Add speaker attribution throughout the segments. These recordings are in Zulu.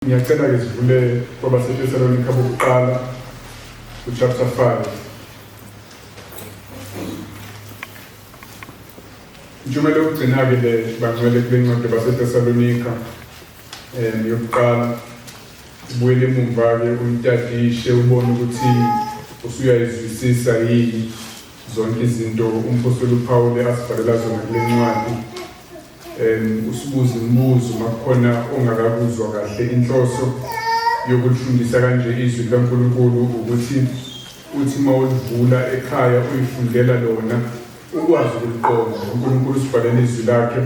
Speaker 1: Ngiyacela-ke sivule kwabaseTesalonika bokuqala ku-chapter 5. Intshumayelo yokugcina-ke le bangcwele kule ncwadi baseTesalonika yokuqala. Ubuyele emumva-ke uyitadishe ubone ukuthi usuyayizwisisa yini zonke izinto umphostoli uPawule asibhalela zona kule ncwadi. Usibuze imibuzo uma kukhona ongakakuzwa kahle. Inhloso yokulifundisa kanje izwi likaNkulunkulu ukuthi uthi uma ulivula ekhaya uyifundela lona ukwazi ukuliqonda. UNkulunkulu usibhalela izwi lakhe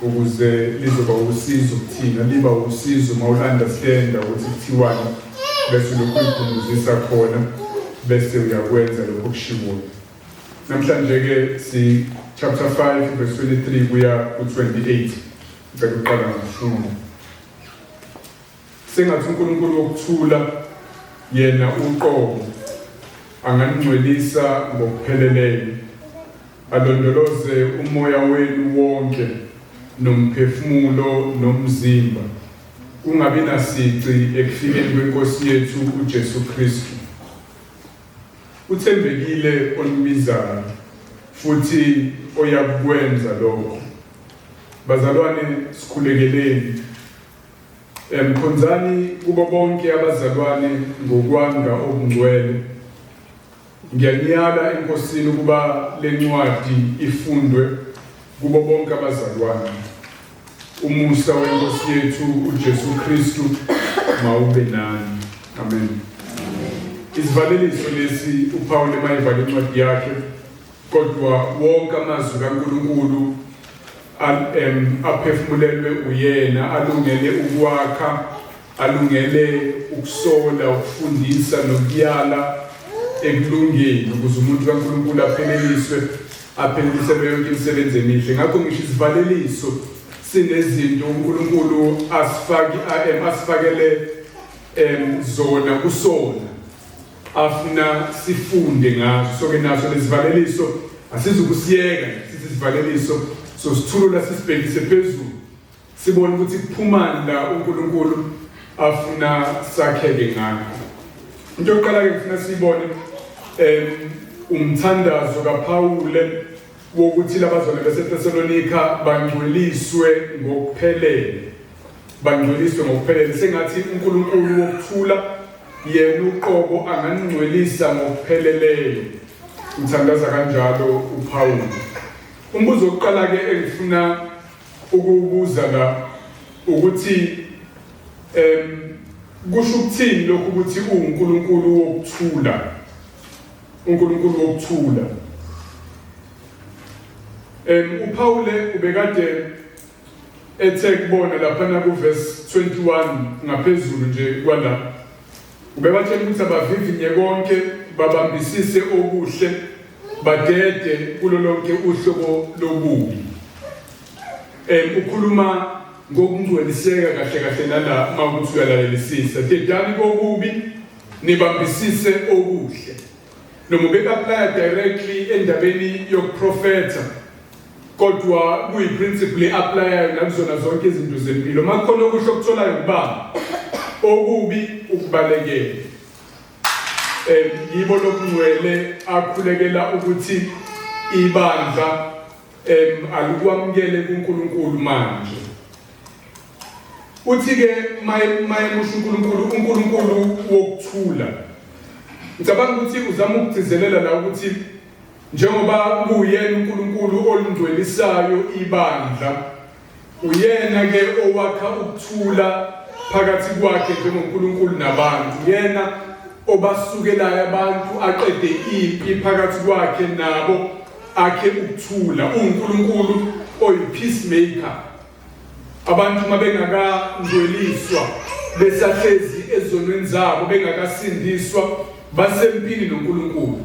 Speaker 1: ukuze lizoba usizo kuthina, liba usizo uma uli-understanda ukuthi kuthiwani, bese lokhu uyikhumbuzisa khona, bese uyakwenza lokho okushiwoyo. Namhlanje ke si chapter 5 verse 23 kuya ku 28. Ngicela ukuqala ngokufunda. Sengathi uNkulunkulu wokuthula yena uqobo anganingcwelisa ngokupheleleyo, alondoloze umoya wenu wonke nomphefumulo nomzimba, kungabi nasici ekufikeni kweNkosi yethu uJesu Kristu. Uthembekile onibizayo futhi oyakukwenza lokho. Bazalwane, sikhulekeleni. Khonzani kubo bonke abazalwane ngokwanga okungcwele. Ngiyaniyala eNkosini ukuba lencwadi ifundwe kubo bonke abazalwane. Umusa weNkosi yethu uJesu Kristu mawube nani. Amen. Isivaleliso lesi uPaul emayivala incwadi yakhe, kodwa wonke amazwi kaNkulunkulu aphefumulelwe uyena, alungele ukwakha, alungele ukusola, ukufundisa nokuyala ekulungeni, ukuze umuntu kaNkulunkulu apheleliswe, apheleliselwe yonke imisebenzi emihle. Ngakho ngisho isivaleliso sinezinto uNkulunkulu asifaki asifakele zona kusona, afuna sifunde ngazo. So ke naso lesivaleliso asizukusiyeka sithi isivaleliso, so sithulula sisibhekise phezulu, sibone ukuthi kuphumani la uNkulunkulu afuna sakheke ngakho. Into yokuqala ke ngifuna siyibone umthandazo kaPawule wokuthi labazalwane baseThesalonika bangcweliswe ngokuphelele, bangcweliswe ngokuphelele. Sengathi uNkulunkulu wokuthula yena uqobo anganingcwelisa ngokupheleleyo. Uthandaza kanjalo uPawulu. Umbuzo wokuqala ke engifuna ukuwubuza la ukuthi kusho ukuthini lokhu ukuthi uNkulunkulu wokuthula? uNkulunkulu wokuthula. uPaul ubekade ethe kubona laphana kuverse 21 ngaphezulu nje kwala, ubebatshela ukuthi abavivinye konke, babambisise okuhle, badede kulo lonke uhlobo lobubi. Ukhuluma ngokungcweliseka kahle kahle nala mawukuthi uyalalelisisa. Dedani kokubi, nibambisise okuhle. Noma ubeka-applya directly endabeni yokuprofetha, kodwa kuyi-principle e-applyayo nakuzona zonke izinto zempilo. Uma kukhona okuhle okutholayo kubamba, okubi ukubalekela. Yibo lobungcwele akhulekela ukuthi ibandla alikwamukele kuNkulunkulu manje. Uthi-ke mayemusho uNkulunkulu, uNkulunkulu wokuthula. Ngicabanga ukuthi uzama ukugcizelela la ukuthi njengoba kuyena uNkulunkulu olingcwelisayo ibandla, uyena ke owakha ukuthula phakathi kwakhe njengoNkulunkulu nabantu. Yena obasukelayo abantu, aqede impi phakathi kwakhe nabo, akhe ukuthula. UNkulunkulu oyi-peacemaker. Abantu uma bengakangcweliswa, besahlezi ezonweni zabo, bengakasindiswa, basempini noNkulunkulu.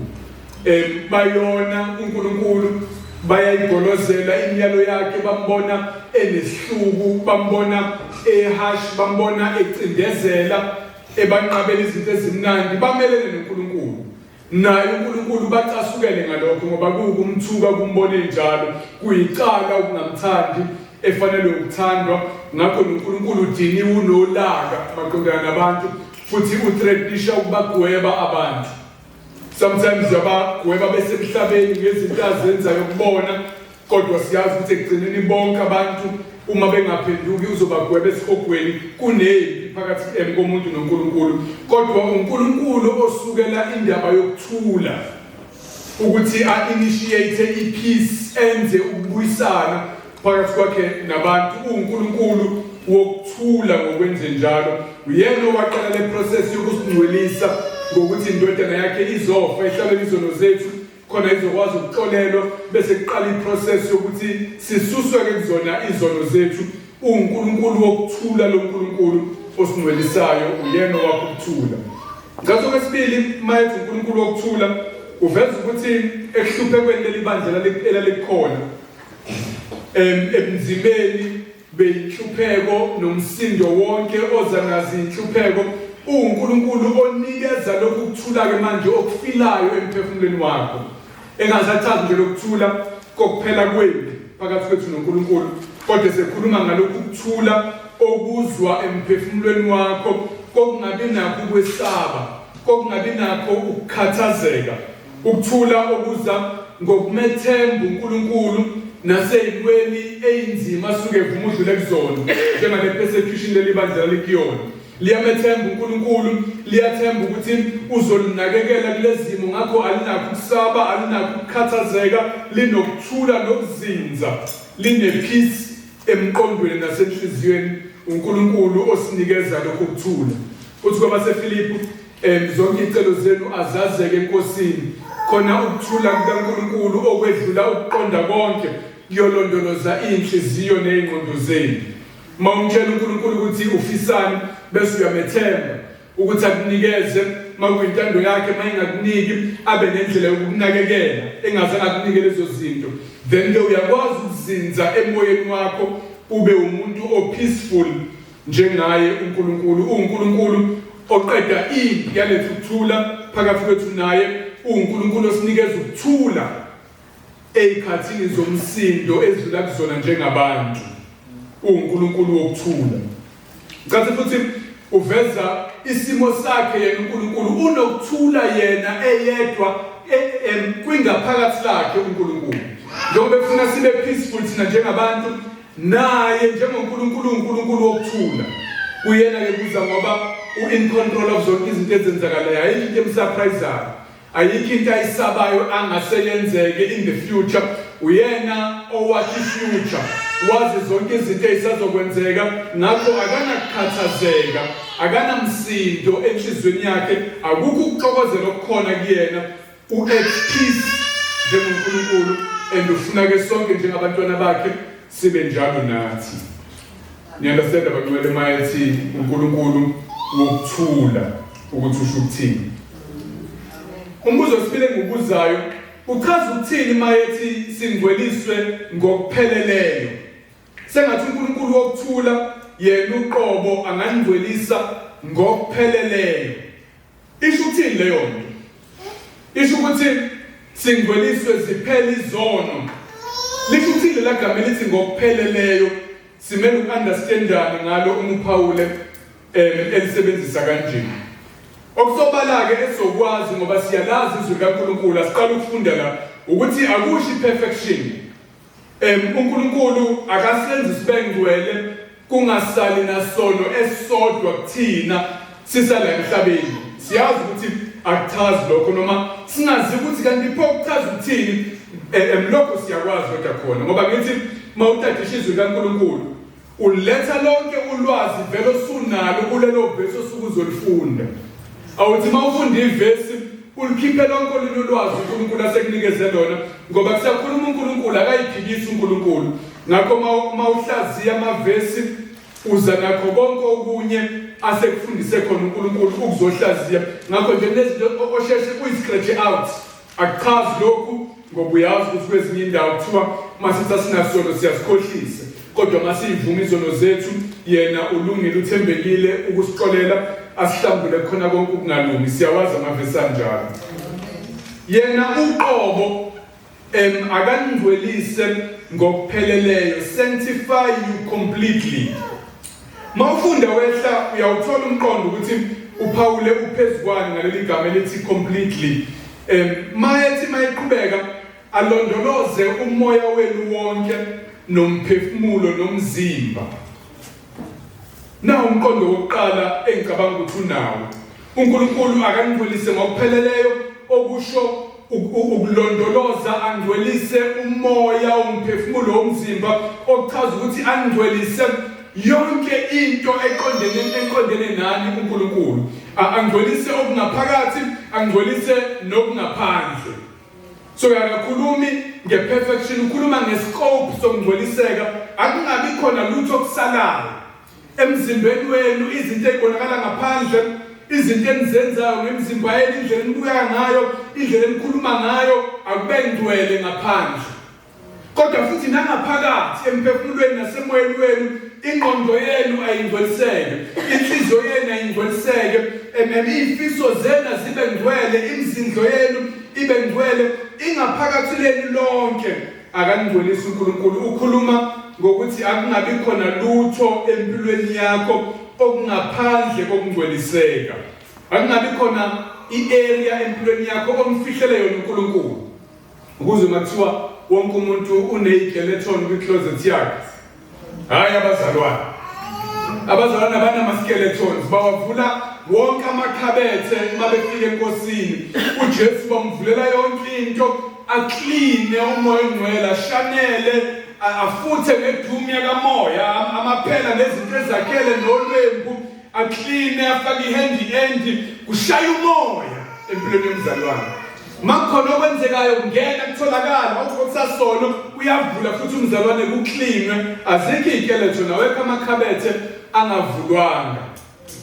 Speaker 1: Bayona uNkulunkulu, bayayigolozela imiyalo yakhe, bambona enesihluku, bambona ehash, bambona ecindezela, ebanqabela izinto ezimnandi, bamelene noNkulunkulu. Naye uNkulunkulu bacasukele ngalokho, ngoba kuwukumthuka kumbone njalo, kuyicala ukungamthandi efanelwe ukuthandwa. Ngakho noNkulunkulu udiniwe, unolaka maqondana nabantu, futhi uthreatisha ukubagweba abantu. Sometimes uyabagweba besemhlabeni ngezinto azenzayo kubona, kodwa siyazi ukuthi ekugcineni bonke abantu uma bengaphenduki uzobagweba esihogweni. Kunempi phakathi komuntu noNkulunkulu, kodwa uNkulunkulu osukela indaba yokuthula ukuthi a-initiate i-peace, enze ukubuyisana phakathi kwakhe nabantu. UNkulunkulu wokuthula ngokwenze njalo uyena owaqala le process yokusingcwelisa ngokuthi indodana yakhe izofa ihlabele izono zethu, khona izokwazi ukuxolelwa, bese kuqala iprocess yokuthi sisuswe ke kuzona izono zethu. UNkulunkulu wokuthula, lo Nkulunkulu osingcwelisayo uyena owakho ukuthula. Ngathi okwesibili, mayethi uNkulunkulu wokuthula, uveza ukuthi ekuhluphekweni leli bandla elalikhona, ebunzimeni beyinhlupheko nomsindo wonke oza nazo inhlupheko, uNkulunkulu onikeza lokhu kuthula-ke manje okufilayo emphefumulweni wakho. Engasachazi nje lokuthula kokuphela kwempi phakathi kwethu noNkulunkulu, kodwa sekhuluma ngalokhu kuthula okuzwa emphefumulweni wakho, kokungabi nakho ukwesaba, kokungabi nakho ukukhathazeka, ukuthula okuza ngokumethemba uNkulunkulu naseyintweni eyinzima asuke evuma udlule kuzona, njengale persecution leli bandla likuyona. Liyamethemba uNkulunkulu, liyathemba ukuthi uzolinakekela kulezimo, ngakho alinakho ukusaba, alinakho ukukhathazeka, linokuthula nokuzinza, line-peace emqondweni nasenhliziyweni. uNkulunkulu osinikeza lokho kuthula. Uthi kwabaseFilipi, zonke iy'celo zenu azazeke eNkosini, khona ukuthula kukaNkulunkulu okwedlula ukuqonda konke kuyolondoloza iy'nhliziyo ney'ngqondo zenu. Uma umtshela uNkulunkulu ukuthi ufisani, bese uyamethemba ukuthi akunikeze uma kuyintando yakhe, uma engakuniki abe nendlela yokukunakekela engaze akunike lezo zinto, then-ke uyakwazi ukuzinza emoyeni wakho, ube umuntu o-peaceful njengaye uNkulunkulu. UNkulunkulu oqeda impi yaletha ukuthula phakathi kwethu naye, uNkulunkulu osinikeza ukuthula ey'khathini zomsindo ezidlula kuzona njengabantu. UNkulunkulu wokuthula. Ngicathi futhi uveza isimo sakhe yena uNkulunkulu, unokuthula yena eyedwa kwingaphakathi lakhe uNkulunkulu. Njengoba efuna sibe peaceful thina njengabantu, naye njengoNkulunkulu uNkulunkulu wokuthula. Kuyena ke kuza ngoba u-in control of zonke izinto ezenzakalayo, ayikho into emsurprisayo, ayikho into ayisabayo angase yenzeke in the future. Uyena owakha i-future, wazi zonke izinto ezisazokwenzeka, ngakho akanakukhathazeka, akanamsindo enhliziyweni yakhe, akukho ukuxokozela okukhona kuyena. U-at peace njengoNkulunkulu, and ufuna-ke sonke njengabantwana bakhe sibe njalo nathi. Niya-understand abangcwele mayethi uNkulunkulu wokuthula ukuthi usho ukuthini? Umbuzo wesibili engiwubuzayo, uchaza ukuthini mayethi singcweliswe ngokupheleleyo? Sengathi uNkulunkulu wokuthula yena uqobo angangcwelisa ngokupheleleyo. Isho ukuthini leyo nto? Isho ukuthi singcweliswe ziphele izono. Lisho ukuthini lela gama elithi ngokupheleleyo? Simele uku-understandani ngalo uma uPhawule elisebenzisa kanje. Okusobala-ke esizokwazi ngoba siyalazi izwi likaNkulunkulu, asiqala ukufunda la, ukuthi akusho i-perfection. UNkulunkulu akasenzi sibe ngcwele kungasali nasono esisodwa kuthina sisala emhlabeni. Siyazi ukuthi akuchazi lokho, noma singazi ukuthi kanti pho kuchaza ukuthini, lokho siyakwazi kodwa khona ngoba ngithi mawutadisha izwi likaNkulunkulu uletha lonke ulwazi vele osunalo kulelo vesi osuke uzolifunda. Awuthi uma ufunda ivesi ulikhiphe lonke olunye ulwazi uNkulunkulu asekunikeze lona, ngoba kusakhuluma uNkulunkulu, akayiphikisi uNkulunkulu. Ngakho uma uhlaziya amavesi uza nakho konke okunye asekufundise khona uNkulunkulu ukuzohlaziya. Ngakho nje kunezinto osheshe uyi-scratch out. Akuchazi lokhu ngoba uyazi ukuthi kwezinye indawo kuthiwa masithi asinasono siyazikhohlisa, kodwa masiyivuma izono zethu yena ulungile, uthembekile ukusixolela asihlambule khona konke ukungalungi. Siyawazi amavesi anjalo. Yena uqobo akaningcwelise ngokupheleleyo, sanctify you completely. Mawufunda wehla uyawuthola umqondo ukuthi uPawule uphezu kwani ngaleli gama elithi completely. Mayethi mayiqhubeka alondoloze umoya wenu wonke nomphefumulo nomzimba. Nawu umqondo wokuqala engicabanga ukuthi unawo. UNkulunkulu akangcwelise ngokupheleleyo okusho ukulondoloza angcwelise umoya umphefumulo womzimba okuchaza ukuthi angcwelise yonke into eqondene eqondene nani uNkulunkulu angcwelise okungaphakathi angcwelise nokungaphandle. So akakhulumi nge-perfection, ukhuluma nge-scope sokungcweliseka. Akungabi khona lutho okusalayo emzimbeni wenu, izinto ezibonakala ngaphandle, izinto enizenzayo ngemizimba yenu, indlela enibukeka ngayo, indlela enikhuluma ngayo, akube ngcwele ngaphandle. Kodwa futhi nangaphakathi emphefumulweni nasemoyeni wenu, ingqondo yenu ayingcweliseke, inhliziyo yenu ayingcweliseke, izifiso zenu zibe ngcwele, imizindlo yenu ibe ngcwele, ingaphakathi lenu lonke akaningcwelisi uNkulunkulu. Ukhuluma ngokuthi akungabi khona lutho empilweni yakho okungaphandle kokungcweliseka. Akungabi khona i-area empilweni yakho omfihlele yona uNkulunkulu. Ukuze uma kuthiwa wonke umuntu une-skeleton kwi-closet yakhe, hhayi abazalwane. Abazalwane abanama-skeletons bawavula wonke amakhabethe uma befika enkosini. UJesu bamvulela yonke into, akline umoya ongcwele, ashanele, afuthe ngedumi yakamoya, amaphela nezinto ezakhele nolwembu, akline, afake i-handy endi, kushaya umoya empilweni yomzalwane. Makukhona okwenzekayo kungena kutholakala wathi okusasono uyavula futhi umzalwane kuklinwe azikho iy'keletho nawekho amakhabethe angavulwanga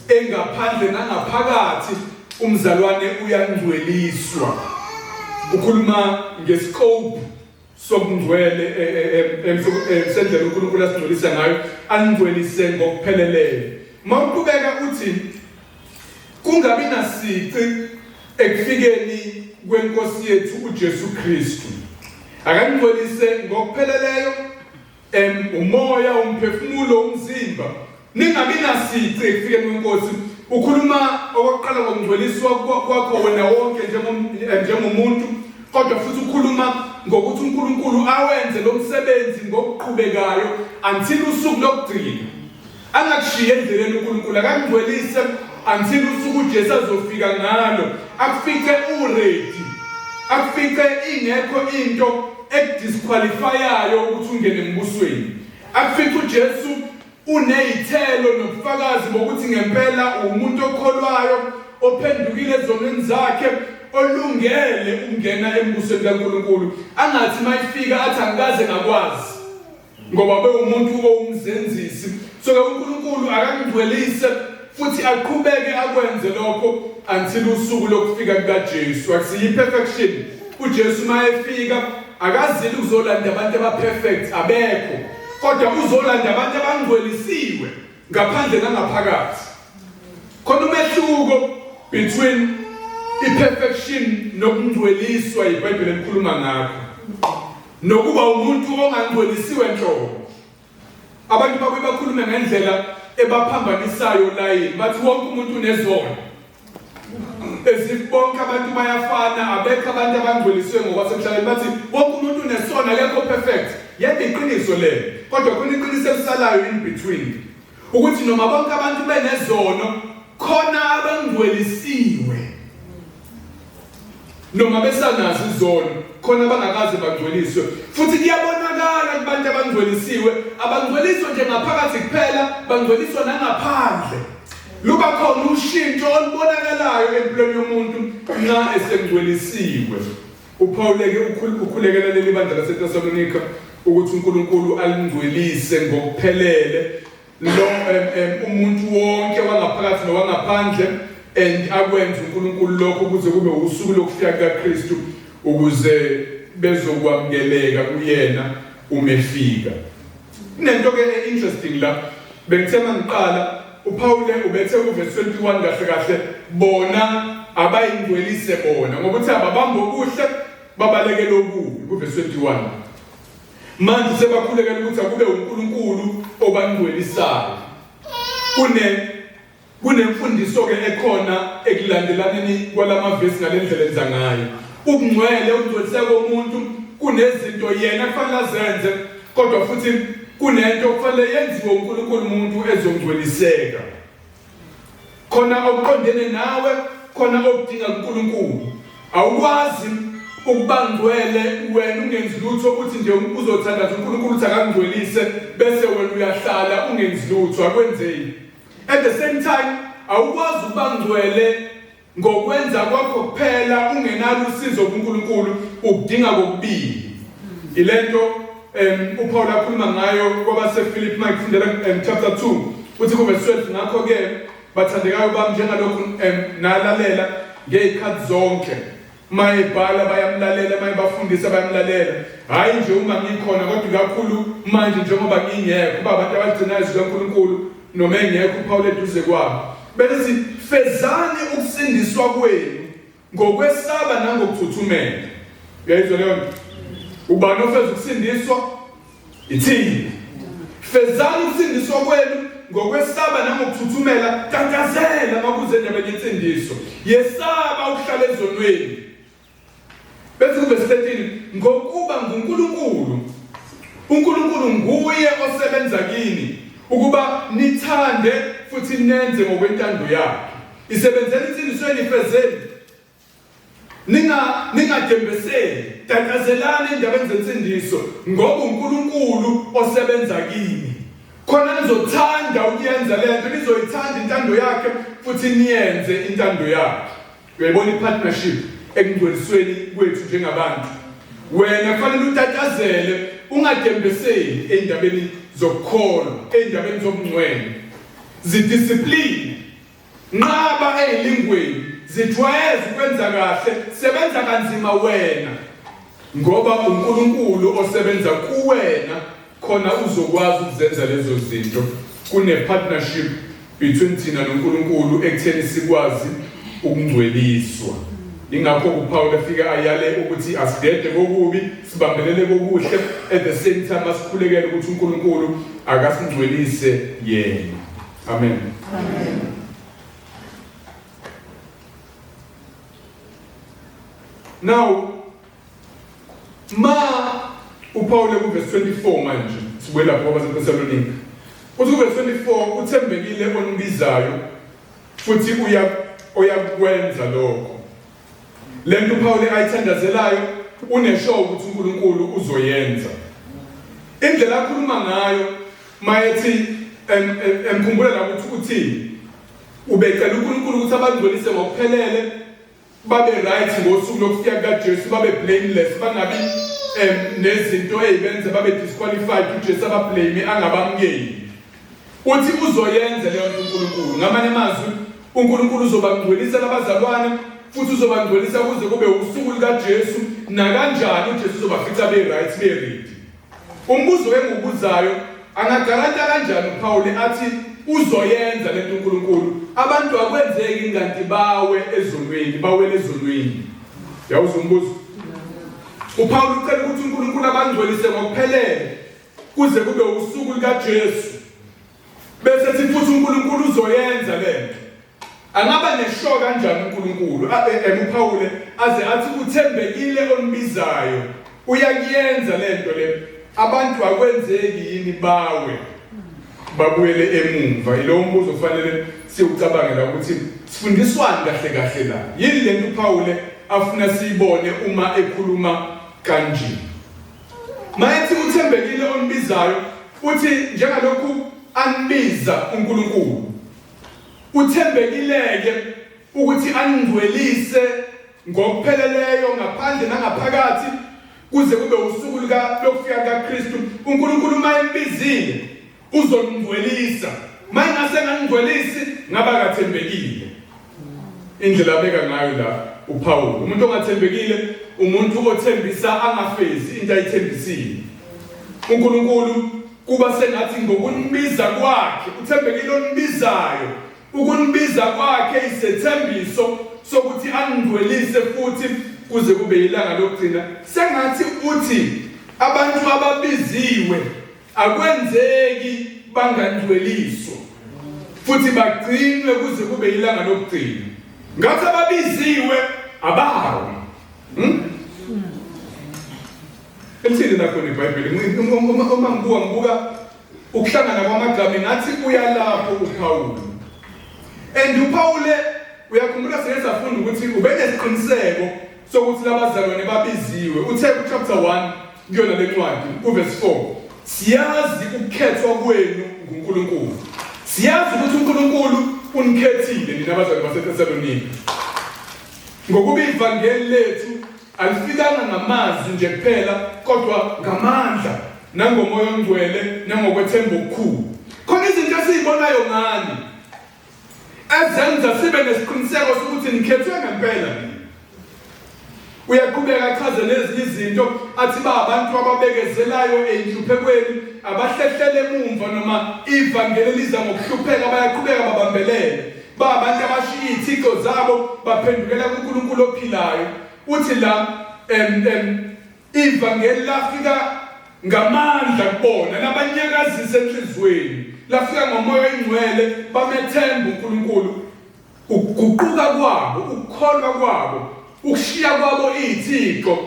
Speaker 1: engaphandle nangaphakathi umzalwane uyangcweliswa. Ukhuluma ngescope sokungcwele e, e, e, sendlela uNkulunkulu asingcwelisa ngayo angcwelise ngokupheleleyo. Mawuqhubeka uthi kungabi nasici ekufikeni kwenkosi yethu uJesu Kristu. Akangcwelise ngokupheleleyo umoya, umphefumulo, umzimba. Ningabi nasici ekufikeni kwenkosi. Ukhuluma okokuqala ngokungcweliswa kwakho wena wonke njengomuntu, kodwa futhi ukhuluma ngokuthi uNkulunkulu awenze lo msebenzi ngokuqhubekayo until usuku lokugcina. Angakushiyi endleleni uNkulunkulu, akakungcwelise until usuku uJesu azofika ngalo, akufice uready, akufice ingekho into ekudisqualifyayo ukuthi ungene embusweni, akufice uJesu unezithelo nobufakazi bokuthi ngempela uwumuntu okholwayo ophendukile ezonweni zakhe olungele ukungena embusweni kaNkulunkulu. Angathi mayifika athi angikaze ngakwazi ngoba bewumuntu owumzenzisi. So ke uNkulunkulu akangcwelise futhi aqhubeke akwenze lokho until usuku lokufika kukaJesu. Akusiyi perfection. UJesu mayefika akazili ukuzolanda abantu abaperfect, abekho, kodwa uzolanda abantu abangcwelisiwe ngaphandle nangaphakathi. Khona umehluko between i-perfection nokungcweliswa iBhayibheli elikhuluma ngakho, nokuba umuntu ongangcwelisiwe nhlobo. Abantu babuye bakhulume ngendlela ebaphambanisayo layini, bathi wonke umuntu unezono, as if bonke abantu bayafana, abekho abantu abangcwelisiwe ngokwasemhlabeni. Bathi wonke umuntu unesono, akekho perfect. Yebo, iqiniso lelo, kodwa khona iqiniso elisalayo in between, ukuthi noma bonke abantu benezono, khona abangcwelisiwe. Noma besanazo izono, khona abangakaze bangcweliswe. Futhi kuyabonakala kubantu abangcwelisiwe, abangcweliswa nje ngaphakathi kuphela, bangcweliswa nangaphandle. Luba khona ushintsho olubonakalayo empilweni yomuntu nxa esengcwelisiwe. UPawule-ke ukhulekela leli bandla laseTesalonika ukuthi uNkulunkulu alingcwelise ngokuphelele lo umuntu wonke wangaphakathi nowangaphandle, and akwenze uNkulunkulu lokho kuze kube usuku lokufika kukaKristu, ukuze bezokwamukeleka kuyena uma efika. Kunento ke interesting la, bengithe mangiqala uPaul ubethe kuverse 21 kahle kahle bona abayingcwelise bona ngokuthi ababamba okuhle babalekele okubi kuverse 21. Manje sebakhulekela ukuthi akube uNkulunkulu obangcwelisayo. Kune kunemfundiso ke ekhona ekulandelaneni kwalamavesi ngalendlela enza ngayo. Ubungcwele, ukungcweliseka komuntu kunezinto yena kufanele azenze kodwa futhi kunento okufanele yenziwe uNkulunkulu umuntu ezongcweliseka. Khona okuqondene nawe, khona okudinga kuNkulunkulu. Awukwazi ukuba ngcwele wena ungenzi lutho uthi nje uzothandaza uNkulunkulu uthi akangcwelise bese wena uyahlala ungenzi lutho akwenzeki. At the same time awukwazi ukuba ngcwele ngokwenza kwakho kuphela ungenalo usizo kuNkulunkulu ukudinga kokubili. Ilento uPaul akhuluma ngayo kwabaseFilipi mayikufundela chapter 2 uthi kuverse 12 ngakho ke bathandekayo bami njengalokhu nalalela ngezikhathi zonke mayebhala bayamlalela mayebafundisa bayamlalela hayi nje uma ngikhona kodwa kakhulu manje njengoba ngingekho kuba abantu abagcinayo izwi likaNkulunkulu noma engekho uPaul eduze kwabo bese fezani ukusindiswa kwenu ngokwesaba nangokuthuthumela. Uyayizwa leyo nto? Ubani ofeza ukusindiswa? Ithini? Fezani ukusindiswa kwenu ngokwesaba nangokuthuthumela, tatazela makuze endabeni yensindiso. Yesaba ukuhlala ezonweni. Bese kuvesi 13 ngokuba nguNkulunkulu uNkulunkulu nguye osebenza kini ukuba nithande futhi nenze ngokwentando yakhe. Isebenzela insindiso yenu ifezeni. Ninga ningadembeseli, tatazelani endabeni zensindiso ngoba uNkulunkulu osebenza kini. Khona nizothanda ukuyenza le nto, nizoyithanda intando yakhe futhi niyenze intando yakhe. Uyayibona i-partnership ekungcwelisweni kwethu njengabantu. Wena kufanele utatazele ungadembeseli ey'ndabeni zokukholwa, ey'ndabeni zobungcwele. Zidisipline Nqaba eyilingweni, zijwayeze ukwenza kahle, sebenza kanzima wena ngoba uNkulunkulu osebenza kuwena khona uzokwazi ukuzenza lezo zinto. Kune partnership between thina noNkulunkulu ekutheni sikwazi ukungcweliswa. Ingakho uPaul efika ayale ukuthi asidede kokubi, sibambelele kokuhle, at the same time asikhulekele ukuthi uNkulunkulu akasingcwelise yena. Amen. Amen. Now ma uPaul kuverse 24 manje sibuyela lapho kwabaseThesalonika. Uthi kuverse 24 uthembekile onibizayo futhi uya oyakwenza lokho. Lento uPaul ayithandazelayo unesho ukuthi uNkulunkulu uzoyenza. Indlela akhuluma ngayo mayethi emkhumbula la ukuthi uthini ubecela uNkulunkulu ukuthi abangcwelise ngokuphelele babe right ngosuku lokufika kukaJesu babe blameless bangabi nezinto ezibenza babe disqualified uJesu abablame angabamukeli uthi uzoyenza leyo nto uNkulunkulu ngamanye amazwi uNkulunkulu uzobangcwelisa labazalwane futhi uzobangcwelisa kuze kube usuku lukaJesu nakanjani uJesu uzobafica be right be ready Umbuzo engiwubuzayo angagaranta kanjani uPaul athi uzoyenza lento uNkulunkulu abantu akwenzeki nganti bawe ezonweni bawele ezonweni yawuza umbuzo uPaul ucela ukuthi uNkulunkulu abangcwelise ngokuphelele kuze kube usuku likaJesu Bese thi futhi uNkulunkulu uzoyenza lento. Angaba nesho kanjani uNkulunkulu emuphawule aze athi uthembekile onibizayo uyakuyenza lento le abantu akwenzeki yini bawe babuyele emumva yilowo mbuzo kufanele siwucabange la ukuthi sifundiswani kahle kahle la yini lento uPawule afuna siyibone uma ekhuluma kanje Mayethi uthembekile onibizayo uthi njengalokhu anibiza uNkulunkulu uthembekileke ukuthi aningcwelise ngokupheleleyo ngaphandle nangaphakathi kuze kube usuku luka lokufika kaKristu uNkulunkulu uma embizile uzoningcwelisa uma engase enganingcwelisi ngaba kathembekile indlela abeka ngayo la uPaul umuntu ongathembekile umuntu othembisa angafezi into ayithembisile uNkulunkulu kuba sengathi ngokunibiza kwakhe uthembekile onibizayo ukunibiza kwakhe isethembiso sokuthi aningcwelise futhi kuze kube ilanga lokugcina sengathi uthi abantu ababiziwe Akwenzeki bangangcweliswa. futhi bagcinwe kuze kube ilanga lokugcina. Ngathi ababiziwe abawi. Elithini lakhona iBhayibheli? Uma ngibuka ngibuka ukuhlangana kwamagama ngathi uyalapho uPawulu. And uPawule uyakhumbula sike safunda ukuthi ubenesiqiniseko sokuthi labazalwane babiziwe. Uthe ku chapter 1 kuyona lencwadi uverse 4 siyazi ukukhethwa kwenu nguNkulunkulu. Siyazi ukuthi uNkulunkulu unikhethile nina abazalwane baseThesalonika. Ngokuba ivangeli lethu alifikanga ngamazwi nje kuphela kodwa ngamandla nangomoya ongcwele nangokwethemba okukhulu. Khona izinto esizibonayo ngani ezenza sibe nesiqiniseko sokuthi nikhethwe ngempela nina. Uyaqhubeka achaze nezinye izinto athi ba abantu ababekezelayo eyinhluphekweni abahlehlele emumva noma ivangeli liza ngokuhlupheka bayaqhubeka babambelele. Ba abantu abashiya izithixo zabo baphendukela kuNkulunkulu ophilayo. Uthi la em em ivangeli lafika ngamandla kubona labanyakazisa enhliziyweni lafika ngomoya oyingcwele bamethemba uNkulunkulu ukuguquka kwabo ukukholwa kwabo ukushiya kwabo izithixo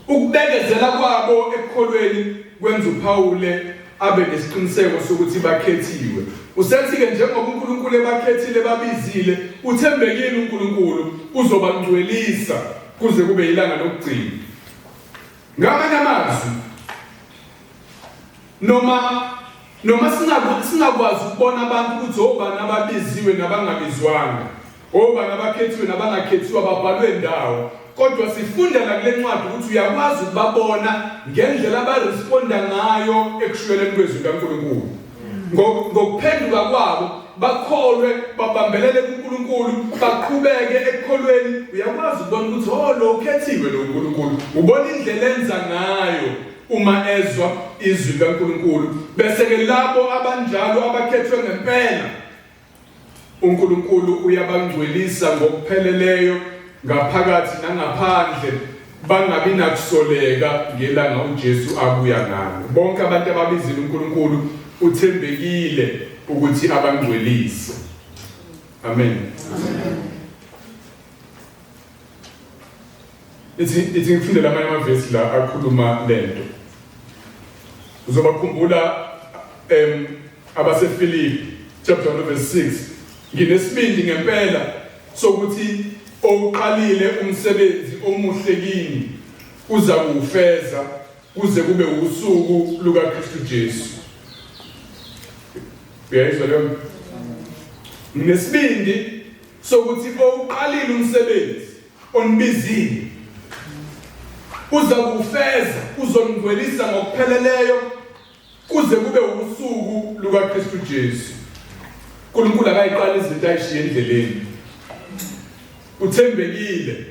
Speaker 1: ukubekezela kwabo ekukholweni kwenza uPawule abe nesiqiniseko sokuthi bakhethiwe. Usethi-ke njengoba uNkulunkulu ebakhethile babizile, uthembekile uNkulunkulu uzobangcwelisa kuze kube ilanga lokugcina. Ngamanye amazwi noma noma singakwazi ukubona abantu ukuthi obani ababiziwe nabangabizwanga, Obani abakhethiwe nabangakhethiwe ababhalwe ndawo, kodwa sifunda la kule ncwadi ukuthi uyakwazi ukubabona ngendlela abaresponda ngayo ekushumeleni kwezwi likaNkulunkulu. Ngokuphenduka kwabo bakholwe babambelele kuNkulunkulu baqhubeke ekukholweni, uyakwazi ukubona ukuthi oh lo ukhethiwe lo uNkulunkulu. Ubona indlela enza ngayo uma ezwa izwi likaNkulunkulu. Bese-ke labo abanjalo abakhethwe ngempela UNkulunkulu uyabangcwelisa ngokupheleleyo ngaphakathi nangaphandle bangabi nakusoleka ngelanga uJesu abuya ngalo. Bonke abantu ababizile uNkulunkulu uthembekile ukuthi abangcwelise. Amen. Amen. Ithi ithi ngifundele amanye amavesi la akhuluma lento. Uzobakhumbula em abaseFilipi chapter 1 verse 6. Nginesibindi ngempela sokuthi owuqalile umsebenzi omuhle kini uza kuwufeza kuze kube usuku lukaKristu Jesu. Uyayizwa leyo? Nginesibindi sokuthi owuqalile umsebenzi onibizile uza kuwufeza, uzongcwelisa ngokupheleleyo kuze kube usuku lukaKristu Jesu. uNkulunkulu akayiqali izinto ayishiye endleleni. Uthembekile,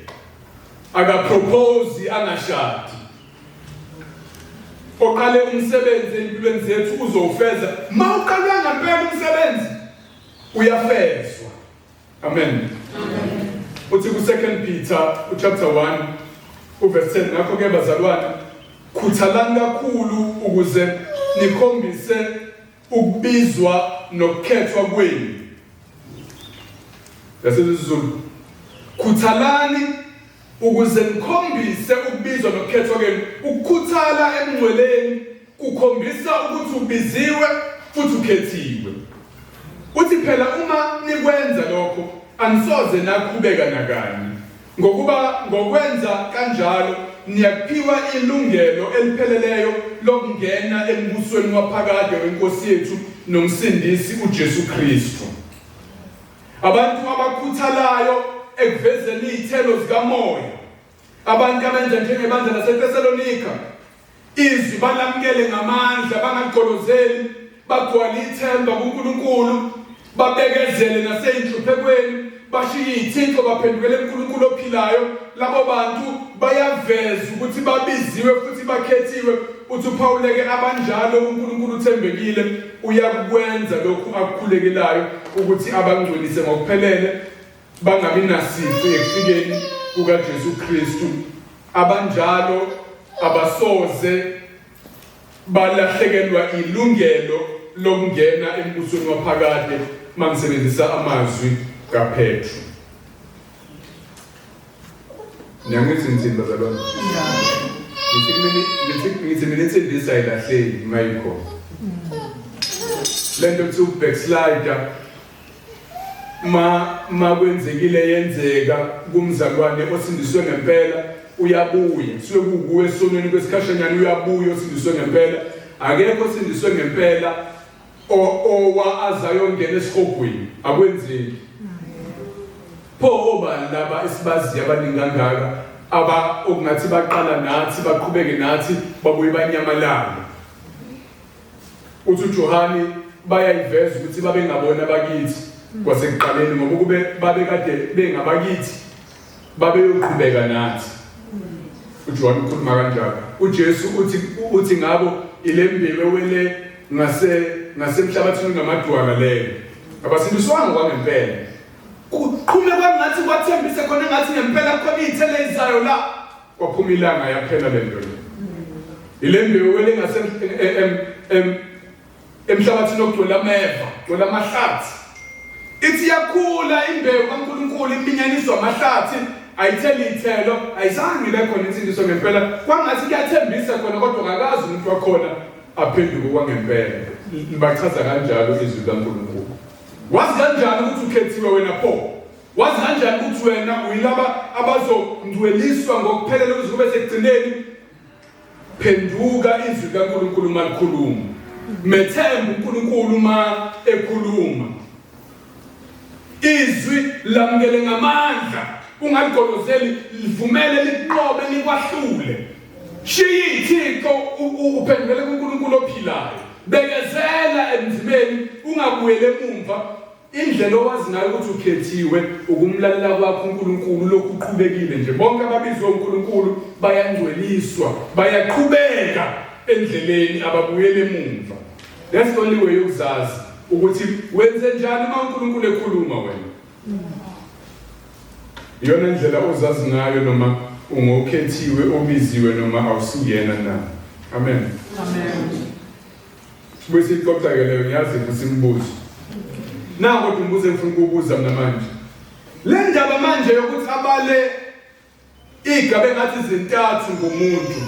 Speaker 1: akapropose angashadi. Oqale umsebenzi empilweni zethu uzowufeza. Mawuqalwe ngempela umsebenzi uyafezwa. Amen. Amen. Uthi ku 2 Peter chapter 1 uverse 10 ngakho ke bazalwane khuthalani kakhulu ukuze nikhombise ukubizwa nokukhethwa kwenu. Yasezulu. Khuthalani ukuze nikhombise ukubizwa nokukhethwa kwenu. Ukukhuthala emngcweleni kukhombisa ukuthi ubiziwe futhi ukhethiwe. Uthi phela uma nikwenza lokho anisoze nakhubeka nakanye, ngokuba ngokwenza kanjalo niyakuphiwa ilungelo elipheleleyo lokungena embusweni waphakade weNkosi yethu noMsindisi uJesu Kristu. Abantu abakhuthalayo ekuvezeni izithelo zikamoya, abantu abenza njengebandla laseThesalonika, Izwi balamukele ngamandla, bangagqolozeli, bagcwale ithemba kuNkulunkulu, babekezele naseyinhluphekweni, bashiye iy'thixo baphendukele kuNkulunkulu ophilayo. Labo bantu bayaveza ukuthi babiziwe futhi bakhethiwe. Uthi uphawuleke abanjalo uNkulunkulu uthembekile, uyakwenza lokhu akukhulekelayo ukuthi abangcwelise ngokuphelele bangabi nasici ekufikeni kukaJesu Kristu. Abanjalo abasoze balahlekelwa ilungelo lokungena embusweni waphakade mangisebenzisa amazwi kaPetru. Niyangithi ngithini bazalwane? Ngithi kumele ngithi mina insindiso ayilahleki uma ikhona. Le nto kuthiwa backslider ma kwenzekile yenzeka kumzalwane osindiswe ngempela uyabuya suke kukuwe esonweni kwesikhashanyana uyabuya osindiswe ngempela akekho osindiswe ngempela owa azayongena esihogweni akwenzeki pho obani laba esibaziyo abaningi kangaka aba okungathi baqala nathi baqhubeke nathi babuye banyamalale uthi uJohane bayayiveza ukuthi babengabona abakithi kwasekuqaleni ngoba kube babekade bengabakithi babeyoqhubeka nathi uJohane ukhuluma kanjalo uJesu uthi ngabo ilembewu ewele ngase ngasemhlabathini ngamadwala leyo abasindiswanga kwangempela kuqhume kwangathi kwathembise khona ngathi ngempela khona iy'thelo ezizayo la kwaphuma ilanga yaphela le nto le ile mbewu ewele ngase emhlabathini ogcwele ameva gcwele amahlathi ithi yakhula imbewu kaNkulunkulu iminyaniswa amahlathi ayitheli ithelo ayizange ibe khona insindiso ngempela kwangathi kuyathembisa khona kodwa kakazi umuntu wakhona aphenduke kwangempela libachaza kanjalo izwi likaNkulunkulu wazi kanjani ukuthi ukhethiwe wena pho wazi kanjani ukuthi wena uyilaba abazongcweliswa ngokuphelele kuze kube sekugcineni Phenduka izwi likaNkulunkulu uma likhuluma. Methemba uNkulunkulu uma ekhuluma. Izwi lamukele ngamandla, ungaligolozeli, livumele likunqobe likwahlule. Shiya ithixo uphendukele kuNkulunkulu ophilayo. Bekezela ebunzimeni, ungabuyeli emumva. Indlela owazi ngayo ukuthi ukhethiwe ukumlalela kwakho uNkulunkulu lokhu uqhubekile nje. Bonke ababizwe uNkulunkulu bayangcweliswa, bayaqhubeka endleleni ababuyele emumva. That's the only way yokuzazi ukuthi wenze njani uma uNkulunkulu ekhuluma wena. Iyona ndlela ozazi ngayo noma ungokhethiwe obiziwe noma awusuyena na. Amen. Amen. Sibuye siyixoxa ke leyo ngiyazi ukuthi imibuzo. Naku kodwa umbuzo engifuna ukuwubuza mina manje. Le ndaba manje yokuthi abale igabe ngathi zintathu ngomuntu.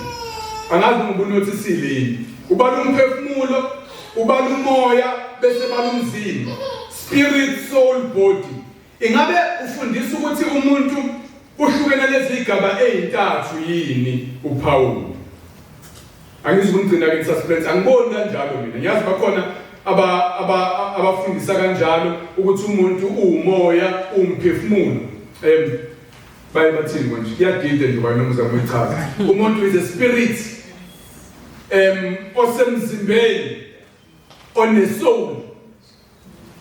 Speaker 1: Angazi noma ubunothisile yini. Ubala umphefumulo, ubala umoya bese bala umzimba. Spirit, soul, body. Ingabe ufundisa ukuthi umuntu uhlukene lezi igaba ezintathu yini uPaul? Angizukumgcina ke suspense angiboni kanjalo mina. Ngiyazi bakhona aba aba abafundisa kanjalo ukuthi umuntu uwumoya, umphefumulo. Baye bathini konje? Kuyadida nje kwami ngizama ukuyichaza. Umuntu is a spirit osemzimbeni one soul.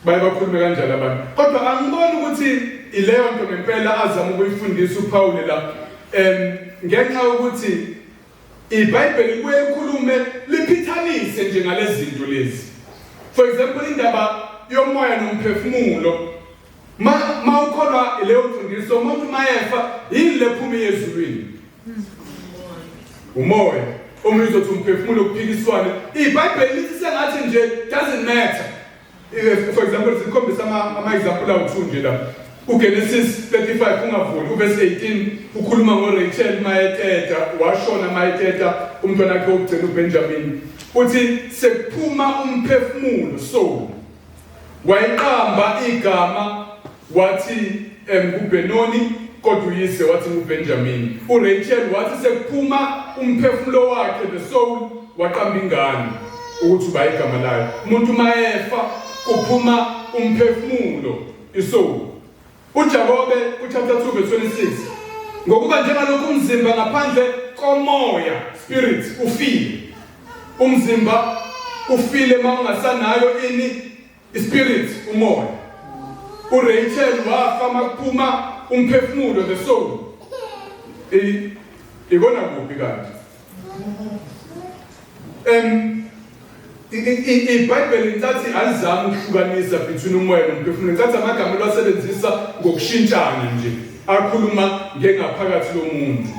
Speaker 1: Baye bakhulume kanjalo abantu. Kodwa angiboni ukuthi ileyo nto ngempela azama ukuyifundisa uPaul la. Ngenxa yokuthi iBhayibheli libuye likhulume liphithanise nje ngalezi zinto lezi. For example indaba yomoya nomphefumulo ma ukholwa leyo mfundiso umuntu mayefa yini lephuma ezulwini? Umoya. Omunye uzothi umphefumulo kuphikiswane. IBhayibheli lithi sengathi nje doesn't matter. For example sikhombisa ama example awu2 nje la. uGenesis 35 ungavuli uverse 18 ukhuluma ngoRachel mayeteta washona mayeteta umntwana wakhe wokugcina uBenjamin uthi sekuphuma umphefumulo soul Wayiqamba igama wathi nguBenoni kodwa uyise wathi nguBenjamin. URachel wathi sekuphuma umphefumulo wakhe the soul waqamba ingane ukuthi uba igama layo. Umuntu mayefa kuphuma umphefumulo isoul. UJakobe kuchapter 2 verse 26 ngokuba njengalokhu umzimba ngaphandle komoya spirit ufile umzimba ufile uma ungasanayo ini ispirit umoya uRachel wafa makuphuma umphefumulo the soul ikona kuphi kanti iBhayibheli ngicathi alizami ukuhlukanisa between umoya nomphefumulo ngicathi amagama elwasebenzisa ngokushintshana nje akhuluma ngengaphakathi lomuntu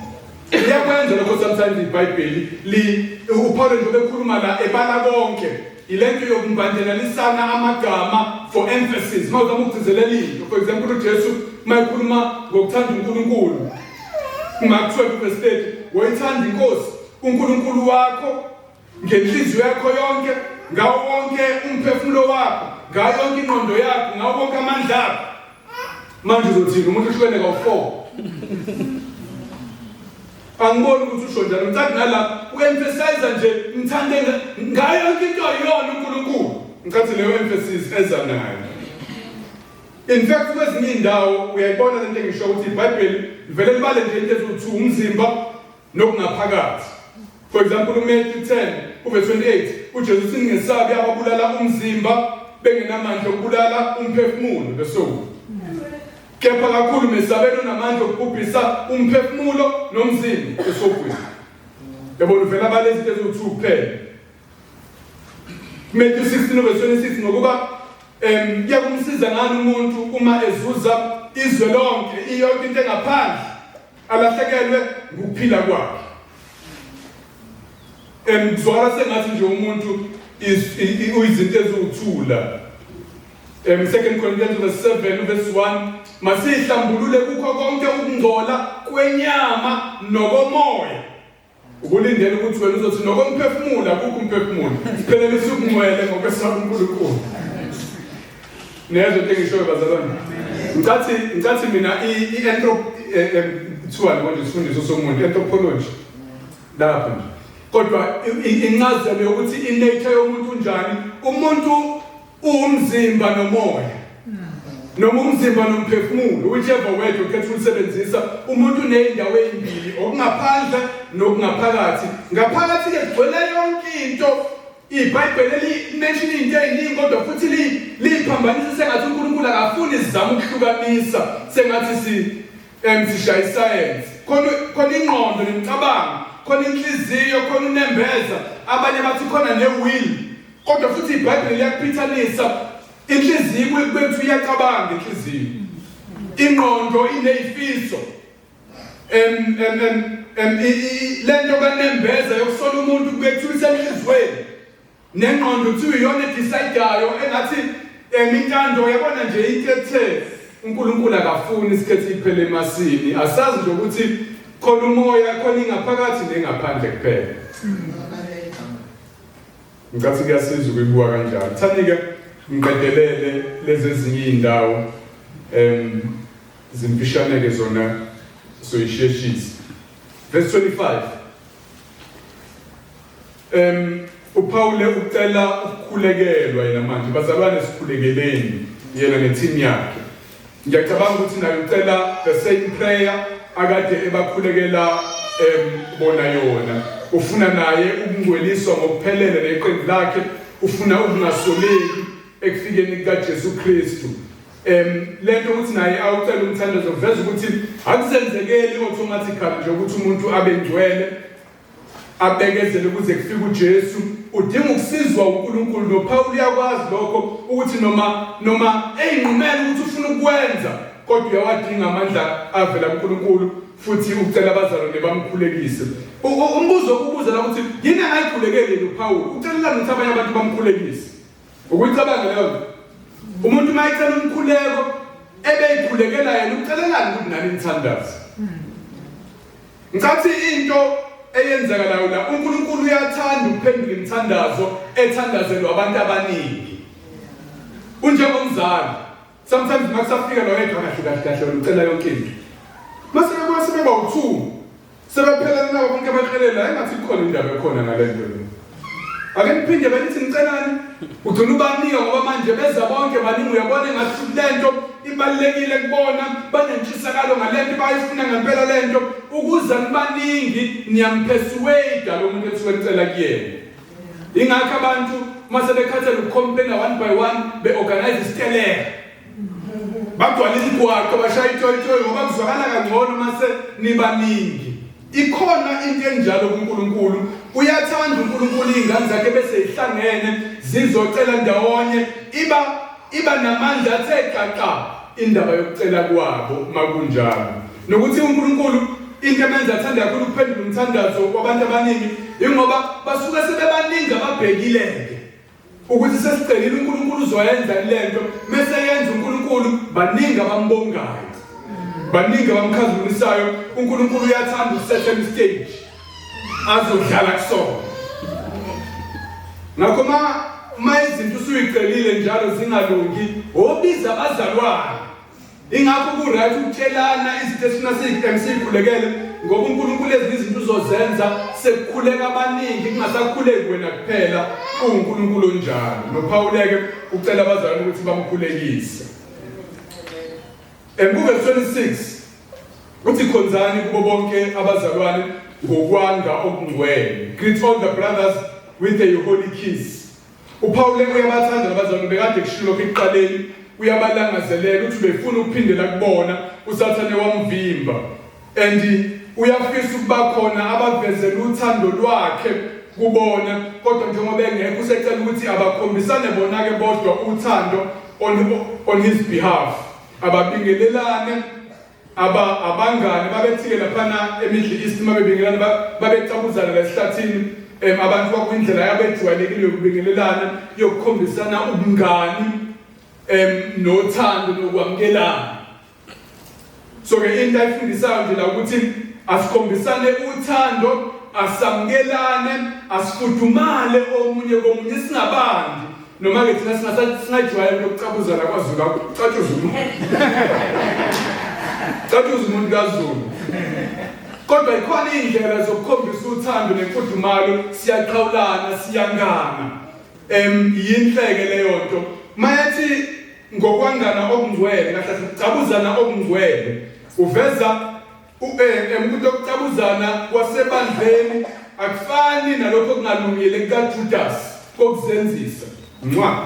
Speaker 1: liyakwenza lokho sometimes iBhayibheli li uPaul nje bekhuluma la ebala konke. Ilento yokumbandelalisana amagama for emphasis. Uma uzama ukugcizelela into, for example uJesu uma ekhuluma ngokuthanda uNkulunkulu, Mark 12 verse 30, woyithanda inkosi uNkulunkulu wakho ngenhliziyo yakho yonke, ngawo wonke umphefumulo wakho, ngayo yonke ingqondo yakho, ngawo wonke amandla akho. Manje uzothini umuntu uhlukene kawu-4? Angiboni ukuthi usho njalo. Ngicabanga nala u-emphasize nje ngithande ngayo yonke into ayiyona uNkulunkulu. Ngicathi leyo emphasis eza nayo. In fact kwezinye indawo uyayibona lento engisho ukuthi iBhayibheli livele libale nje into eziwu-2 umzimba nokungaphakathi. For example uMatthew 10 uverse 28 uJesu uthi ningesabi ababulala umzimba bengenamandla okubulala umphefumulo the soul. Kepha kakhulu mesabeni onamandla okubhubhisa umphefumulo nomzimba esogwini. Yabona uvela abale izinto eziwu-2 kuphela. Matthew 16 verse 26 ngokuba kuyakumsiza ngani umuntu uma ezuza izwe lonke iyonke into engaphandle alahlekelwe ngukuphila kwakhe. Kuzwakala sengathi nje umuntu uyizinto eziwuthula. 2 Corinthians verse 7 verse 1 masihlambulule kukho konke ukungcola kwenyama nokomoya. Ukulindela ukuthi wena uzothi nokomphefumulo akukho umphefumulo. Siphelelisa ubungcwele ngokwesaba uNkulunkulu. Niyezwa into engishoyo bazalwane? Ngicathi ngicathi mina i-anthrop kuthiwani konje isifundiso somuntu anthropology lapho nje. Kodwa incazelo yokuthi i-nature yomuntu unjani, umuntu uwumzimba nomoya noma umzimba nomphefumulo whichever word ukhetha ulisebenzisa umuntu uneyindawo ezimbili okungaphandle nokungaphakathi ngaphakathi ke kugcwele yonke into iBhayibheli limention into eziningi kodwa futhi liphambanisa sengathi uNkulunkulu akafuni sizama ukuhlukanisa sengathi si sishaya isayensi khona khona ingqondo nemicabango khona inhliziyo khona unembeza abanye bathi khona ne-will Kodwa futhi iBhayibheli liyakuphithanisa inhliziyo kwethu iyacabanga inhliziyo. Ingqondo inezifiso. Em em em em lento kanembeza yokusola umuntu kwethu isenhlizweni. Nengqondo kuthiwa iyona edecidayo engathi intando yabona nje into ethe uNkulunkulu akafuni isikhethi iphele emasini. Asazi nje ukuthi khona umoya khona ingaphakathi nengaphandle kuphela. Ngicathi kuyasiza ukuyibuka kanjalo. Thani-ke ngiqedelele lezi ezinye iy'ndawo zimfishane-ke zona soyisheshisa. Verse 25. UPawule ucela ukukhulekelwa yena manje bazalwane sikhulekeleni yena neteam yakhe. Ngiyacabanga ukuthi naye ucela the same prayer akade ebakhulekela bona yona. Ufuna naye ukungcweliswa ngokuphelele neqembu lakhe, ufuna ukungasoleki ekufikeni kukaJesu Kristu. Lento ukuthi naye awucela umthandazo kuveza ukuthi akuzenzekeli automatically nje ukuthi umuntu abe ngcwele abekezele kuze kufike uJesu udinga ukusizwa uNkulunkulu noPaul uyakwazi lokho ukuthi noma noma eyinqumela ukuthi ufuna ukwenza kodwa uyawadinga amandla avela kuNkulunkulu futhi ucela abazalwane bamkhulekise umbuzo ukubuza la ukuthi yini angayikhulekeli yena uPaul ucelelani ukuthi abanye abantu bamkhulekise ukuyicabanga leyo nto umuntu uma ecela umkhuleko ebeyikhulekela yena ucelelani ukuthi nani nithandaze Ngicathi into eyenzakalayo la uNkulunkulu uyathanda ukuphendula imithandazo ethandazelwa abantu abaningi. Unjengomzali sometimes makusafika lo yedwa kahle kahle kahle wena ucela yonke into. Mase bekuya sebeba u2 sebephelele nabo bonke abahelela engathi kukhona indaba ekhona ngale nto le. Ake niphinde benithi nicelani ugcina ubanika ngoba manje beza bonke baningi uyabona engathi lento ibalulekile kubona banentshisakalo ngalento bayifuna ngempela lento ukuze nibaningi niyampersuade lo muntu ethuke nicela kuyena ingakho abantu uma sebekhathele ukucomplaina one by one be-organize isiteleka bagcwala imigwaqo bashaya itoyitoyi ngoba kuzwakala kangcono mase nibaningi ikhona into enjalo kuNkulunkulu uyathanda uNkulunkulu izingane zakhe bese ihlangene zizocela ndawonye iba iba namandla athe qaqa indaba yokucela kwabo makunjalo nokuthi uNkulunkulu into emenza athanda kakhulu ukuphendula umthandazo wabantu abaningi ingoba basuke sebebaningi ababhekileke. Ukuthi sesicelile uNkulunkulu uzoyenza lento, mese yenza uNkulunkulu baningi abambongayo. Baningi abamkhazimulisayo, uNkulunkulu uyathanda ukusethela istage azodlala kusona. Ngakho ma izinto usuyicelile njalo zingalungi, obiza abazalwane. Ingakho ku-right ukutshelana izinto esifuna siyikhulekele ngoba uNkulunkulu ezinye izinto uzozenza sekukhuleka abaningi kungasakhuleki wena kuphela uNkulunkulu onjalo. Nophawuleke ucela abazalwane ukuthi bamkhulekise. Kuvesi 26 uthi khonzani kubo bonke abazalwane ngokwanga okungcwele. Greet all the brothers with a holy kiss. UPawule uyabathanda labazalwane bekade kushilo lokho ekuqaleni uyabalangazelela uthi ubefuna ukuphindela kubona uSathane wamvimba and uyafisa ukuba khona abavezele uthando lwakhe kubona kodwa njengoba engekho usecela ukuthi abakhombisane bona-ke bodwa uthando on his behalf ababingelelane Aba abangani babethike laphana eMiddle East uma bebingelana babecabuzana la esihlathini abantu kwakuyindlela yabo ejwayelekile yokubingelelana yokukhombisana ubungani nothando nokwamukelana. So ke into ayifundisayo nje la ukuthi asikhombisane uthando asamukelane asifudumale omunye komunye singabandi Noma ke thina singajwayele ukucabuzana kwaZulu akucatshuza umuntu. Catshuza umuntu kaZulu. Kodwa ikhona indlela zokukhombisa uthando nemfudumalo, siyaqhawulana, siyangana. Yinhleke leyo nto. Mayethi ngokwangana okungcwele, kahle kahle ukucabuzana okungcwele, uveza Ukuthi okucabuzana kwasebandleni akufani nalokho okungalungile kukaJudas kokuzenzisa. Ncwa.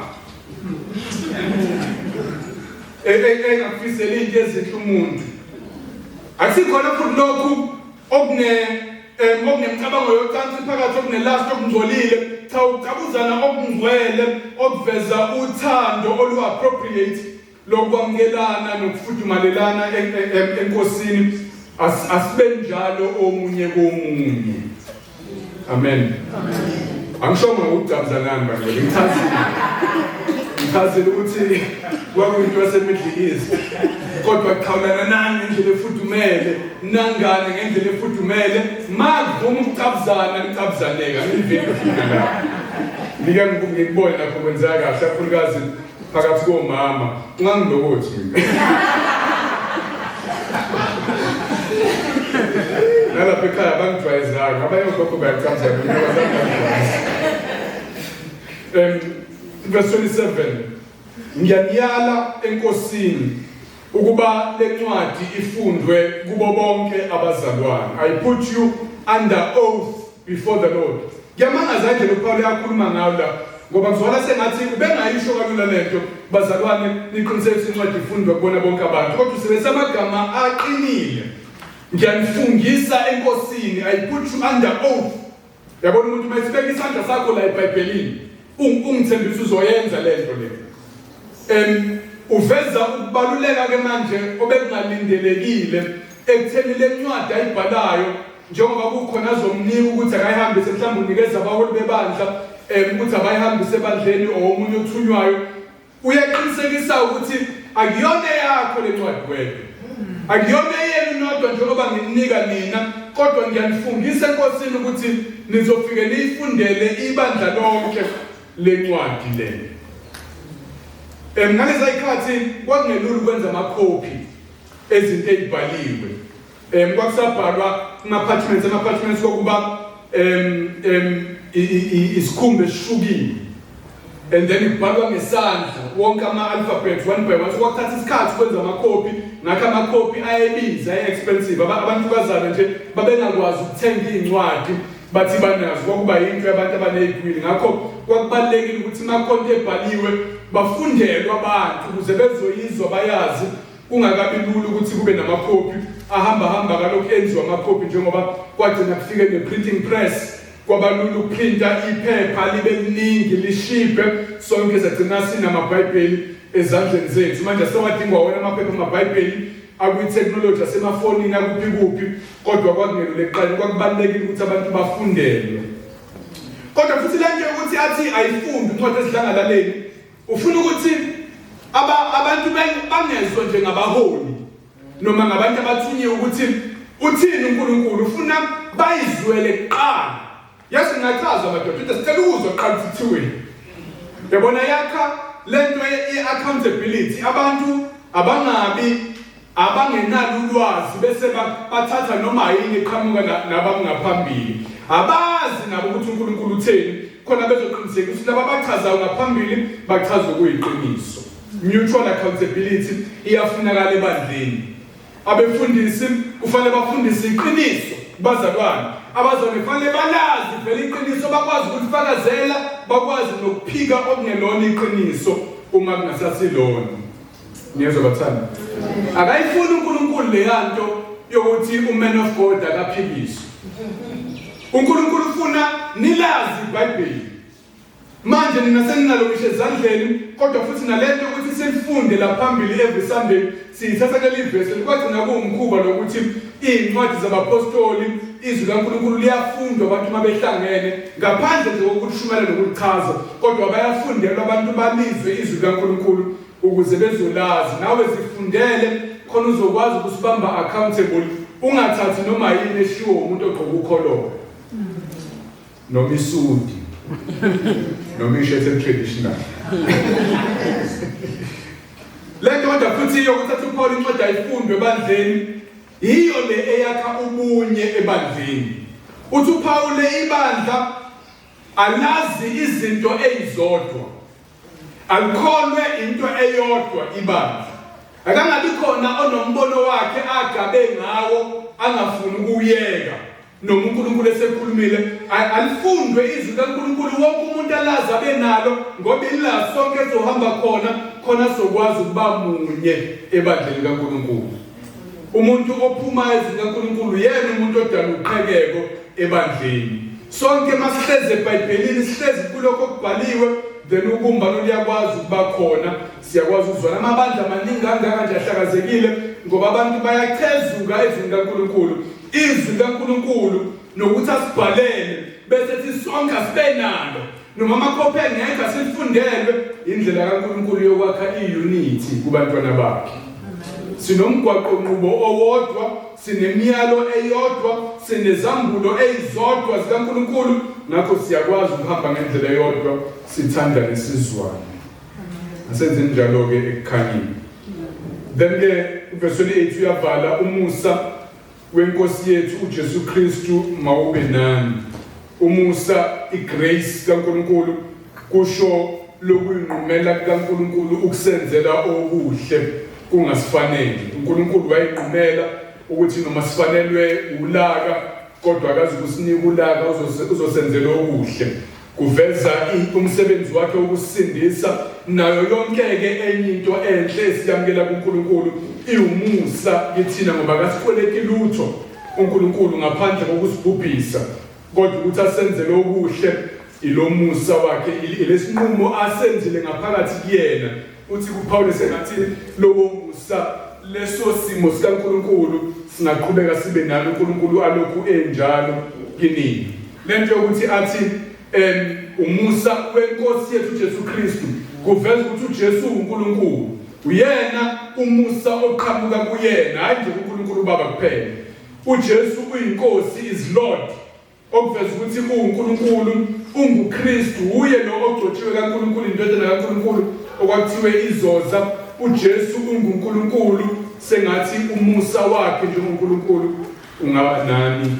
Speaker 1: Engakufiseli into ezinhle umuntu. Akusikhona futhi lokhu okune okunemicabango yocansi phakathi okunelast okungcolile cha ukucabuzana okungcwele okuveza uthando olu-appropriate lokwamukelana nokufudumalelana enkosini asibe njalo omunye komunye. Amen. Angishongo ngokugcabuzanani bangcwele, ngichazile. Ngichazile ukuthi kwakuyinto yaseMiddle East. Kodwa qhawulana nani ngendlela efudumele, nangane ngendlela efudumele, makuvuma ukucabuzana nicabuzaneka, ngivele ngifike la. Ngike ngikubone lapho kwenzeka kahle, kakhulukazi phakathi komama ungangilokothi mina nalapha ekhaya bangijwayezanga abanye ogogo bayacabza mina bazangijwayeza. Verse 27 ngiyaniyala enkosini ukuba lencwadi ifundwe kubo bonke abazalwane. I put you under oath before the Lord. Kuyamangaza indlela uPawulu akhuluma ngayo la ngoba ngizwala sengathi ubengayisho kalula lento bazalwane niqinisekise incwadi ifundwe kubona bonke abantu kodwa usebenzisa amagama aqinile. Ngiyanifungisa enkosini, I put you under oath. Yabona umuntu uma esibeka isandla sakho la eBhayibhelini ungithembisa uzoyenza lento le. Uveza ukubaluleka ke manje obekungalindelekile ekutheni lencwadi ayibhalayo njengoba kukhona azomnika ukuthi akayihambise mhlawumbe unikeza abaholi bebandla ukuthi abayihambise ebandleni or omunye othunywayo uyaqinisekisa ukuthi akuyona eyakho le ncwadi wena akuyona eyenu nodwa njengoba nginika nina kodwa ngiyanifungisa enkosini ukuthi nizofike niyifundele ibandla lonke lencwadi le. Ngaleza ikhathi kwakungelula ukwenza amakhophi ezinto ezibhaliwe. Kwakusabhalwa kuma-parchments, ama-parchments kwakuba isikhumba esishukile and then kubhalwa ngesandla wonke ama-alphabet one by one. So kwakuthatha isikhathi ukwenza amakhophi, ngakho amakhophi ayebiza, aye-expensive. Abantukazana nje babengakwazi ukuthenga iy'ncwadi bathi banazo, kwakuba yinto yabantu abaney'gwili. Ngakho kwakubalulekile ukuthi uma kukhona into ebhaliwe bafundelwe abantu ukuze bezoyizwa bayazi, kungakabi lula ukuthi kube namakhophi ahamba hamba kalokhu enziwa amakhophi njengoba kwagcina kufike ne-printing press kwabalula ukuprinta iphepha libe liningi lishibhe sonke sagcina sinamabhayibheli ezandleni zethu. Manje asewadingwa wona amaphepha amabhayibheli akwi-technology asemafonini akuphi kuphi, kodwa kwakungelula ekuqaleni kwakubalulekile ukuthi abantu bafundelwe. Kodwa futhi le nto yokuthi athi ayifundi incwadi esidlangalaleni, ufuna ukuthi abantu bangezwa nje ngabaholi noma ngabantu abathunyiwe ukuthi uthini uNkulunkulu, ufuna bayizwele kuqala. Yazi ngingachaza madoda ukuthi sicela ukuzwa kuqala ukuthi kuthiweni. Yabona yakha lento ye-accountability abantu abangabi abangenalo ulwazi bese bathatha noma yini eqhamuka nabamngaphambili. Abazi nabo ukuthi uNkulunkulu utheni khona bezoqinisekisa ukuthi laba abachazayo ngaphambili bachaza okuyiqiniso. Mutual accountability iyafunakala ebandleni. Abefundisi kufanele bafundise iqiniso kubazalwane. Abazalwane kufanele balazi vele iqiniso, bakwazi ukulifakazela, bakwazi nokuphika okungelona iqiniso uma kungasasilona. Niyezwa bathanda? Akayifuni uNkulunkulu leya nto yokuthi uman of God akaphikiswe. uNkulunkulu ufuna nilazi iBhayibheli. Manje nina seninalo ngisho ezandleni kodwa futhi nalento ukuthi silifunde la phambili every Sunday siyithatha kuleli verse kwagcina kuwumkhuba lokuthi iy'ncwadi zabapostoli izwi kaNkulunkulu liyafundwa abantu uma behlangene ngaphandle nje kokulishumayela nokulichaza kodwa bayafundelwa abantu balizwe izwi likaNkulunkulu ukuze bezolazi nawe zifundele khona uzokwazi ukusibamba accountable ungathathi noma yini eshiwo umuntu ogqoka ukholobo noma isudi noma ishirt traditional le nto kodwa futhi yokuthatha uPaul incwadi ayifundwe ebandleni yiyo le eyakha ubunye ebandleni. Uthi uPaul ibandla alazi izinto ezizodwa, alikholwe into eyodwa ibandla. Akangabi khona onombono wakhe agabe ngawo angafuni ukuyeka noma uNkulunkulu esekhulumile. Alifundwe izwi likaNkulunkulu, wonke umuntu alazi abe nalo, ngoba ila sonke ezohamba khona khona sokwazi ukuba munye ebandleni kaNkulunkulu. Umuntu ophuma ezwini kaNkulunkulu yena umuntu odala uqhekeko ebandleni. Sonke masihlezi eBhayibhelini, sihlezi kulokho okubhaliwe, then ubumbano luyakwazi ukuba khona, siyakwazi ukuzwana. Amabandla amaningi kangaka nje ahlakazekile ngoba abantu bayachezuka ezwini kaNkulunkulu. Izwi likaNkulunkulu nokuthi asibhalele bese thi sonke asibe nalo noma amakhophi engekho asifundelwe indlela kaNkulunkulu yokwakha iunity kubantwana bakhe. Sinomgwaqo nqubo owodwa, sinemiyalo eyodwa, sinezambulo eyizodwa zikaNkulunkulu, ngakho siyakwazi ukuhamba ngendlela eyodwa sithandane sizwane. Asenzeni njalo-ke ekukhanyeni. Then ke verse 28 uyavala, umusa wenkosi yethu uJesu Kristu mawube nani. Umusa, igrace kaNkulunkulu, kusho lokuyinqumela kukaNkulunkulu ukusenzela okuhle kungasifanele. uNkulunkulu wayinqumela ukuthi noma sifanelwe ulaka kodwa akazi ukusinika ulaka, uzosenzela okuhle. Kuveza umsebenzi wakhe wokusindisa nayo yonke-ke enye into enhle esiyamukela kuNkulunkulu iwumusa kithina, ngoba akasikweleti lutho uNkulunkulu ngaphandle kokusibhubhisa, kodwa ukuthi asenzele okuhle ilomusa wakhe, ilesinqumo asenzile ngaphakathi kuyena. Uthi kuPawulu sengathi lowo musa, leso simo sikaNkulunkulu singaqhubeka sibe nalo, uNkulunkulu alokhu enjalo kinini. Lento yokuthi athi umusa wenkosi yethu uJesu Kristu kuveza ukuthi uJesu uNkulunkulu, uyena umusa oqhamuka kuyena, hayi nje uNkulunkulu uBaba kuphela. uJesu uyinkosi, is Lord, okuveza ukuthi uNkulunkulu unguKristu, uye lo ogcotshiwe kaNkulunkulu, indodana kaNkulunkulu okwakuthiwe izoza. uJesu unguNkulunkulu, sengathi umusa wakhe njengoNkulunkulu ungaba nani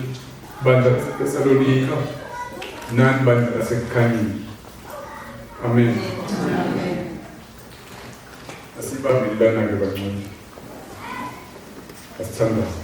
Speaker 1: bandla laseThesalonika, nani bandla lasekukhanyeni. Amen. Asibambelelana-ke bangcwele, asithandaze.